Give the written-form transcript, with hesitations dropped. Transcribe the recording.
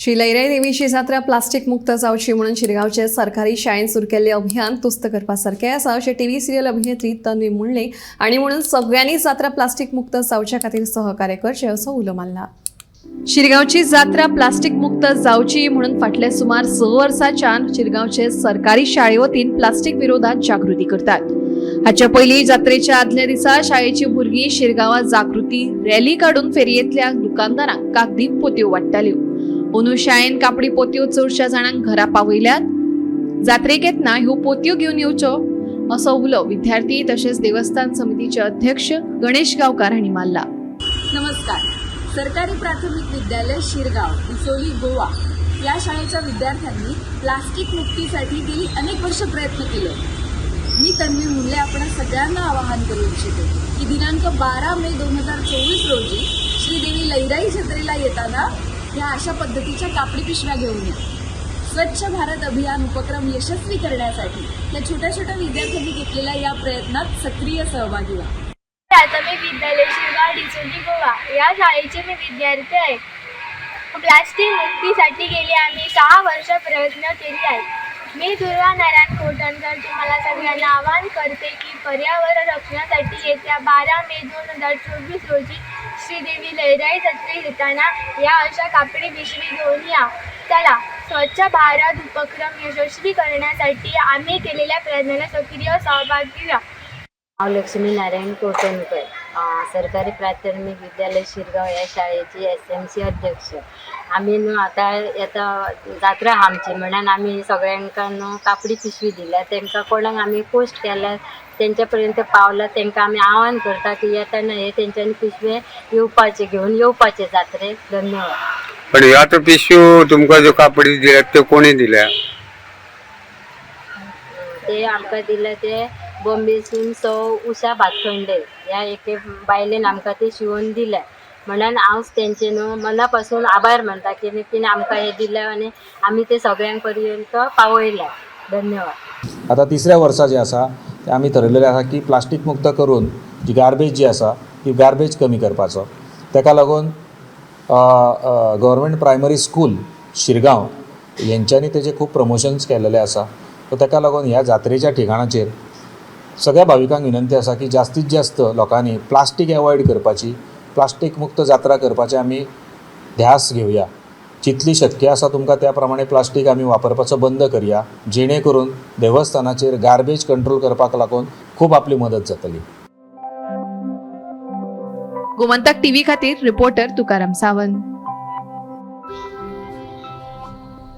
श्री लैराई देवीची जात्रा प्लास्टीक मुक्त जावची म्हणून शिरगांवचे सरकारी शाळेन सुरू केल्लें अभियान तुस्त करपा सारकें आसा अशें टीव्ही सिरियल अभिनेत्री तन्वी म्हणलें आनी म्हणून सगळ्यांनी जात्रा प्लास्टीक मुक्त जावच्या खातीर सहकार्य करचें असो उलो मारला. शिरगांवची जात्रा प्लास्टीक मुक्त जावची म्हणून फाटल्या सुमार 6 वर्सांच्यान शिरगांवचे सरकारी शाळे वतीन प्लास्टीक विरोधात जागृती करतात. हाच्या पयलीं जात्रेच्या आदल्या दिसा शाळेची भुरगीं शिरगांवां जागृती रॅली काडून फेरयेंतल्या दुकानदारांक कागदी पोतयो वांट्टाल्यो. अंदू शाळेन कापडी पोतयो चडश्या जाणांक घरा पावयल्यात. जात्रेक येतना ह्यो पोतयो घेवन येवच्यो असो उलो विद्यार्थी तशेंच देवस्थान समितीचे अध्यक्ष गणेश गांवकार हांणी मारला. नमस्कार. सरकारी प्राथमिक विद्यालय शिरगाव, डिचोली, गोवा या शाळेच्या विद्यार्थ्यांनी प्लास्टिक मुक्तीसाठी गेली अनेक वर्ष प्रयत्न केले. मी तन्वी मुंडे आपण सगळ्यांना आवाहन करू इच्छिते की दिनांक 12 मे 2024 रोजी श्रीदेवी लैराई जत्रेला येताना ह्या अशा पद्धतीच्या कापडी पिशव्या घेऊन या. स्वच्छ भारत अभियान उपक्रम यशस्वी करण्यासाठी या छोट्या छोट्या विद्यार्थ्यांनी घेतलेल्या या प्रयत्नात सक्रिय सहभागी व्हा. प्राथमिक विद्यालय शिरगाव, डिचोली, गोवा या शाळेचे मी विद्यार्थी आहे. प्लास्टिक मुक्तीसाठी गेली आम्ही 6 वर्ष प्रयत्न केले आहेत. मी दुर्वा नारायण कोटणकर तुम्हाला सगळ्यांना आवाहन करते की पर्यावरण रक्षणासाठी येत्या 12 मे 2024 रोजी श्रीदेवी लैराई जत्रेत येताना या अशा कापडी पिशवी घेऊन या. चला, स्वच्छ भारत उपक्रम यशस्वी करण्यासाठी आम्ही केलेल्या प्रयत्नाला सक्रिय सहभाग घेऊया. नाव लक्ष्मी नारायण कोटणकर, सरकारी प्राथमिक विद्यालय शिरगाव या शाळेची एसएमसी अध्यक्ष. आमी न्हू आतां येता जात्रा आहा आमची, म्हणून आमी सगळ्यांका न्हू कापडी पिशवी दिल्या. तांकां कोणाक आमी पोस्ट केल्या, तेंच्या पर्यंत पावला. तांकां आमी आव्हान करता की येताना हे तेंच्यांनी पिशवे येवपाचे, घेवन येवपाचे जात्रेक. धन्यवाद. पण ह्यो आतां पिशव्यो तुमकां ज्यो कापडी दिल्यात त्यो कोणी दिल्या? ते आमकां दिले ते बॉम्बेसून सौ उषा भातखंडे ह्या एके बायलेन आमकां ते शिवून दिले. म्हणून हांव तेंचे न्हू मना पासून आभार मानता की तिणें आमकां हें दिलें आनी आमी ते सगळ्यांक पर्यंत पावयलें. धन्यवाद. आतां तिसऱ्या वर्सा जें आसा तें आमी थरयलेलें आसा की प्लास्टीक मुक्त करून जी गार्बेज जी आसा ती गार्बेज कमी करपाचो. ताका लागून गव्हर्मेंट प्रायमरी स्कूल शिरगांव हेंच्यांनी तेजे खूब प्रमोशन्स केलेले आसा. सो ताका लागून ह्या जात्रेच्या ठिकाणाचेर सगळ्या भाविकांक विनंती आसा की जास्तीत जास्त लोकांनी प्लास्टीक एवॉयड करपाची, प्लास्टीक मुक्त जात्रा करपाची आमी ध्यास घेवया. जितली शक्य आसा तुमकां त्या प्रमाणे प्लास्टीक आमी वापरपाचो बंद करया, जेणे करून देवस्थानाचेर गार्बेज कंट्रोल करपाक लागून खूब आपली मदत जातली. गोमंतक टीव्ही खातीर रिपोर्टर तुकाराम सावंत.